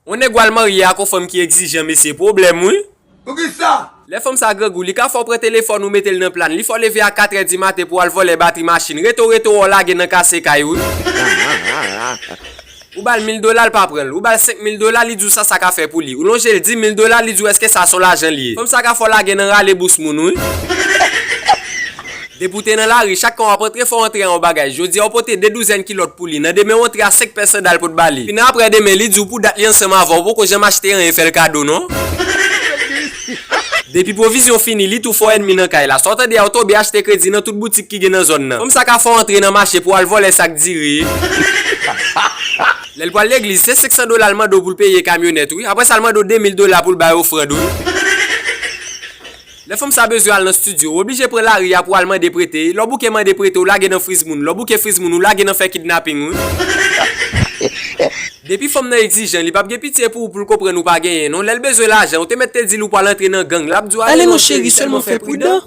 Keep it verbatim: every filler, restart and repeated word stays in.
On nèg w al marye ak on fanm ki egzijan, mesye, pwoblèm, wi. Poukisa? Lè fanm sa grangou, li ka fè w pran telefòn ou mete l nan plan, li fè w leve a katrè di maten pou w al vòlè batri machin, reto reto wè w lage nan kase kay, wi. Ou ba l mil dola, l pa pran l. Ou ba l senk mil dola, li di w sa sa ka fè pou li. Ou lonje l di mil dola, li di w èske sa se yon lajan li ye. Fanm sa ka fè w lage nan rale bous moun, wi. Depi w te nan lari, chak kan w ap antre, fò w antre a yon bagay. Jodi a, w pote de douzèn kilòt pou li. Nan demen, w antre a senk pè sandal pou w t ba li. Epi nan aprè demen, li di w pou dat li ansanm avè w, poko janm achte anyen fè l kado, non. Depi pwovizyon fini, li tou fè w ènmi nan kay la. Sa w tande a, w tonbe achte kredi nan tout boutik ki gen nan zòn nan. Fanm sa ka fè w antre nan mache pou w al vòlè sak diri. Lè l pral legliz, se senk san dola l mande w pou l peye kamyonèt, wi. Apre sa, l mande w de mil dola pou l bay ofrann, wi. Lè fanm sa bezwen al nan estidyo, w oblije pran lari a pou w al mande prete. Lè w bouke mande prete, w lage nan friz moun. Lè w bouke friz moun, w lage nan fè kidnaping, wi. Depi fanm nan egzijan, li p ap gen pitye pou ou pou l konprann ou pa genyen, non. Lè l bezwen lajan, ou te mèt te di l ou pral antre nan gang, l ap di w ale non cheri, sèlman fè pridan.